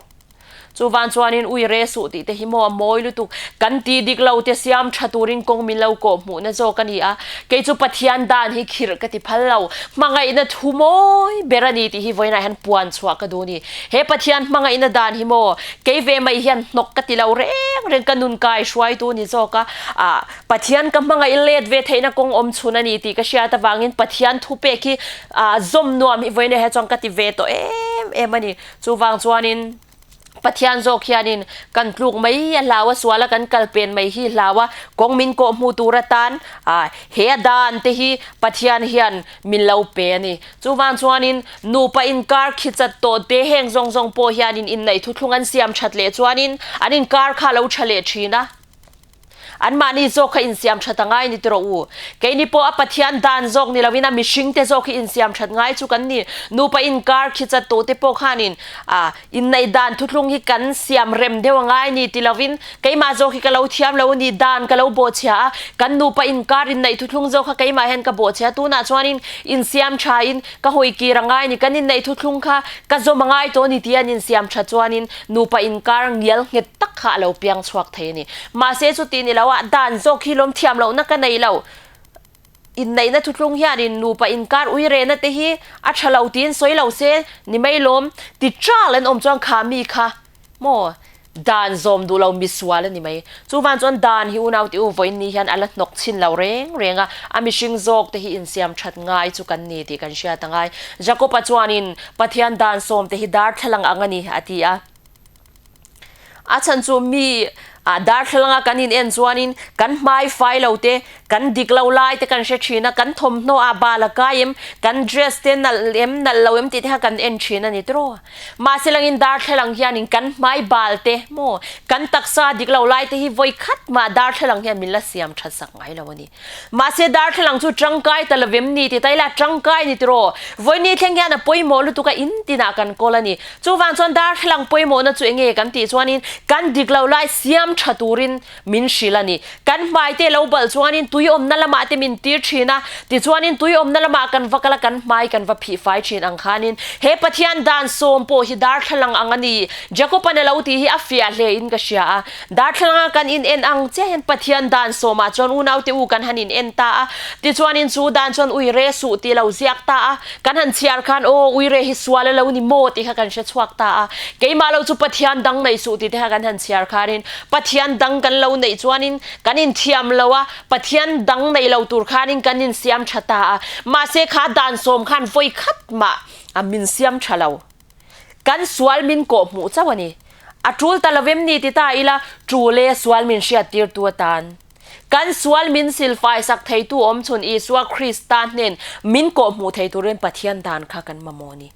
Chuvan chuanin ui re suh tih te hi maw a mawi lutuk. Kan ti dik lo te siam tha turin kawng min lo kawh hmuhna zawk a ni a. Kei chu Pathian dan hi khirh ka ti phal lo. Hmangaihna thu mawi ber a ni tih hi vawiinah hian puan chhuah ka duh a ni. He Pathian hmangaihna dan hi maw kei ve mai hian hnawk ka ti lo reng reng ka nun kai hruaitu ni zawk a. Ah Pathian ka hmangaih let ve theihna kawng awm chhun a ni tih ka hriat avangin Pathian thupek hi ah zawm nuam hi vawiinah hian chuan ka ti ve tawh em em a ni. Chuvang chuanin Pathian zawk hianin kan tluk mai a hlau a, suala kan kal pen mai hi hlau a, kawng min kawh hmu tur atan he a dan te hi Pathian hian min lo pe a ni. Chuvang chuanin nupa inkar khi chat tawh te heng zawng zawng pawh hianin inneih thuthlung an siam that leh chuanin an inkar kha a lo tha leh thin a. Anmahni zawk kha insiam that a ngai ni tiraw u. Keini pawh a Pathian dan zawk ni loin a mihringte zawk hi insiam that ngai chu kan ni. Nupa inkar khi chat tawh te pawh khanin ah inneih dan thuthlung hi kan siam rem deuh a ngai ni ti loin keimah zawk hi ka lo thiam lo a ni, dan ka lo bawhchhia a, kan nupa inkar inneih thuthlung zawk kha keimah hian ka bawhchhia a, tunah chuanin insiam thain ka hawi kir a ngai ni, kan inneih thuthlung kha ka zawm a ngai tawh a ni tia an insiam that chuanin nupa inkar ngial nghet tak kha a lo piang chhuak thei a ni. Mahse chuti ni lo a, dan zawk hi lawm thiam lohna ka nei lo. Inneihna thuthlung hianin nupa inkar uirehna te hi a tha lo tiin sawi lo se ni mai lawm ti chal an awm chuan kha mi kha maw dan zawm duh lo misual a ni mai. Chuvan chuan dan hi unau tih u vawiin ni hian a la hnawk chhin lo reng reng a, a mihring zawk te hi insiam that ngai chu kan ni tih kan hriat a ngai. Jakob-a chuanin Pathian dan sawm te hi darthlalang ang a ni a ti a. A chhan chu mi ah darthlalanga kan in en chuanin kan hmai fai lo te, kan dik lo lai te kan hre thin a, kan thawmhnaw ah bal a kai em, kan dress te nalh em nalh lo em tih te kha kan en thin a ni tiraw. Mahse langin darthlalang hianin kan hmai bal te maw kan taksa dik lo lai te hi vawi khat mah darthlalang hian min la siam that sak ngai lo a ni. Mahse darthlalang chu tangkai ta lovem ni ti ta ila tangkai ni tiraw? Vawini thleng hian a pawimawh lutuk a in tinah kan kawl a ni. Chuvang chuan darthlalang pawimawhna chu enge kan tih chuanin kan dik lo lai siam tha turin min hrilh a ni. Kan hmai te lo balh chuanin tui awmna lamah te min tir thin a, tichuanin tui awmna lamah kan va kal a kan hmai kan va phih fai thin ang khanin he Pathian dan sawm pawh hi darthlalang ang a ni. Jacob-an a lo tih hi a fiah hle in ka hria a. Darthlalanga kan in en ang chiah hian Pathian dan sawmah chuan unaute u kan han in en ta a, tichuanin chu dan chuan uire suh tih lo ziak ta a, kan han chhiar khan aw uire hi sual a lo ni maw tih kha kan hre chhuak ta a, keimah lo chu Pathian dang neih suh tih te kha kan han chhiar khanin Pathian dang kan lo neih chuanin kan inthiam lo a, Pathian dang nei lo tur khanin kan insiam tha ta a, mahse kha dan sawm khan vawi khat mah a min siam tha lo. Kan sual min kawh hmuh chauh a ni. A tul ta lovem ni ti ta ila, tul e sual min hriattirtu atan. Kan sual min silfai sak theitu awmchhun Isua Krista hnen min kawh hmuh thei turin Pathian dan kha kan mamawh a ni.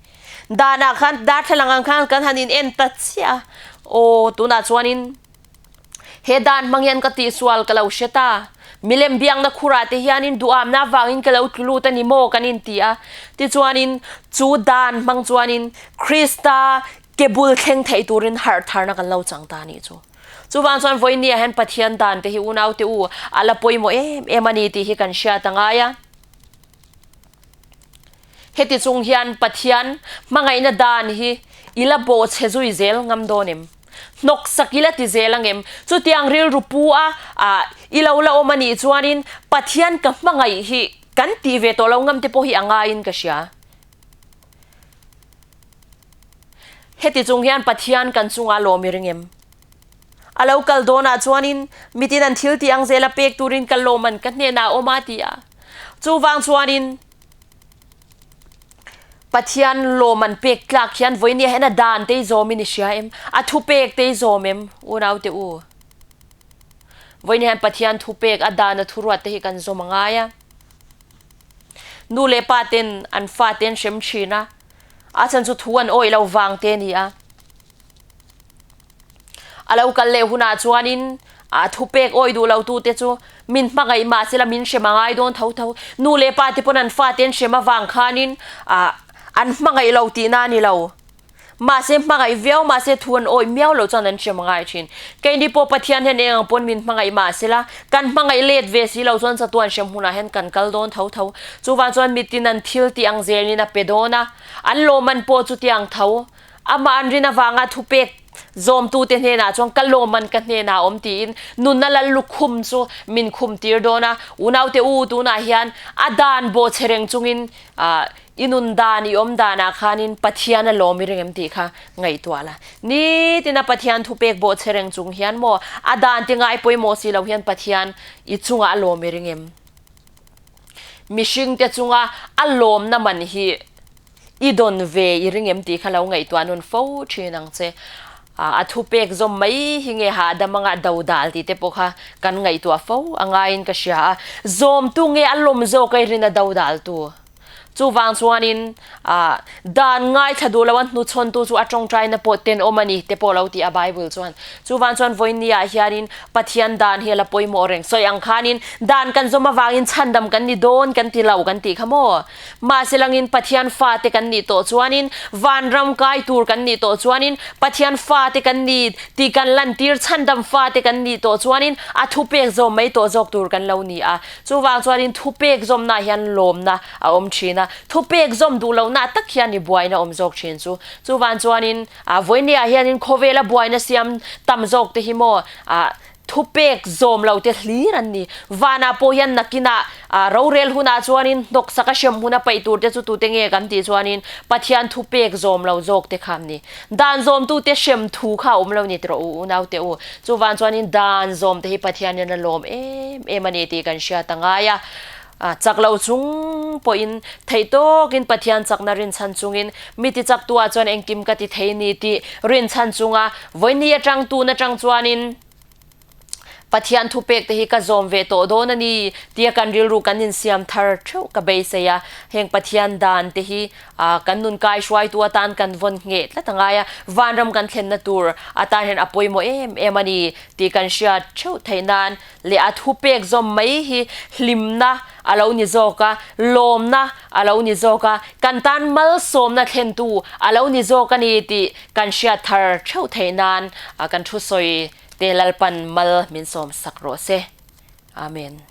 Danah khan darthlalang ang khan kan han in en ta chiah a, aw tunah chuanin He dan hmang hian ka tihsual ka lo hre ta. Milem biakna khurah te hianin duhamna avangin ka lo tlu lut a ni maw kan inti a. Tichuanin chu dan hmang chuanin Krista ke bul thleng theih turin harh tharna kan lo chang ta a nih chu. Chuvang chuan vawinia hian Pathian dan te hi unaute u a la pawimawh em em a ni tih hi kan hriat a ngai a. Heti chung hian Pathian hmangaihna dan hi i la bawhchhe zui zel ngam dawn em? Hnawk sak i la ti zel ang em? Chutiang rilru pu a, ah, i lo la awm a nih chuanin Pathian ka hmangaih hi kan tih ve tawh lo ngam te pawh hi a ngaiin ka hria. Heti chung hian Pathian kan chungah lawm i ring em? A lo kal dawnah chuanin mitin an thil tih ang zela pek turin ka lawm an ka hnenah a awm a ti a. Chuvang chuanin Pathian lawm an pek tlak hian vawinia hian a dan te i zawmin i hria em? A thupek te i zawm em? Unaute u, vawinia hian Pathian thupek a dan a thuruat te hi kan zawm a ngai a. Nu leh pa ten an fa te an hrem thin a, a chhan chu thu an awih lo vang te a ni a. A lo kal leh hunah chuanin a thupek awih duh lo tute chu min hmangaih mah sela min hrem a ngai dawn tho tho. Nu leh pa te pawn an fate an hrem avang khanin an hmangaih lo tihna a ni lo. Mahse hmangaih viau mahse thu an awih miau loh chuan an hrem a ngai thin. Keini pawh Pathian hian eng ang pawn min hmangaih mah sela kan hmangaih let ve si lo chuan chatuan hrem hunah hian kan kal dawn tho tho. Chuvang chuan mitin an thil tih ang zelin a pe dawn a, an lawmman pawh chutiang tho. Amah an rin avanga thupek. Zawmtute hnenah chuan ka lawmman ka hnenah a awm tiin nunna lal lukhum chu min khum tir dawn a. Unaute u, tunah hian a dan bawh che reng chungin i nun dan, i awm danah khanin Pathian a lawm i ring em tih kha ngaihtuah la. Nitina Pathian thupek bawh che reng chung hian maw a dan ti ngai pawimawh si lo hian Pathian i chungah a lawm i ring em? Mihringte chunga a lawmna man hi i dawn ve i ring em tih kha lo ngaihtuah nun fo thin ang che. A thupek zawm mai hi nge hahdam anga dodal tih te pawh kha kan ngaihtuah fo a ngaiin ka hria a. Zawmtu nge a lawm zawk a i rin a dodaltu? Chuvang chuanin dan ngaithla duh lo a hnuchhawntu chu a tawngtaina pawh tenawm a ni te pawh lo ti a Bible chuan. Chuvang chuan vawiin ah hianin Pathian dan hi a la pawimawh reng. Sawi ang khanin dan kan zawm avangin chhandam kan ni dawn kan ti lo kan tih kha maw? Mahse langin Pathian fate kan nih tawh chuanin vanram kai tur kan nih tawh chuanin Pathian fate kan ni tih kan lantir chhandam fate kan nih tawh chuanin a thupek zawm mai tawh zawk tur kan lo ni a. Chuvang chuanin thupek zawmnaah hian lawmna a awm thin a, thupek zawm duh lohna tak hian i buaina awm zawk thin chu. Chuvang chuanin vawinia hianin khawvela buaina siam tam zawk te hi maw thupek zawm lo te hlir an ni. Vanah pawh hian nakinah rorel hunah chuanin hnawksak a hrem huna paih tur te chu tute nge kan tih chuanin Pathian thupek zawm lo zawk te kha an ni. Dan zawmtute hrem thu kha a awm lo ni tawh u unaute u. Chuvang chuanin dan zawmte hi Pathianin a lawm em em a ni tih kan hriat a ngai a. Chak lo chung pawhin theih tawkin Pathian chakna rinchhan chungin mi tichaktuah chuan engkim ka ti thei ni tih rinchhan chunga vawiini atang tun atang chuanin Pathian thupek te hi ka zawm ve tawh dawn a ni tia kan rilru kan insiam thar theuh ka beisei a. Heng Pathian dan te hi kan nun kai hruaitu atan kan vawn ngheh tlat a ngai a, vanram kan thlenna tur atan hian a pawimawh em em a ni tih kan hriat theuh theih nan leh a thupek zawm mai hi hlimna a lo ni zawk a, lawmna a lo ni zawk a, kan tan malsawmna thlentu a lo ni zawk a ni tih kan hriat thar theuh theih nan kan thu sawi Te Lalpan mal min sawm sak rawh se. Amen.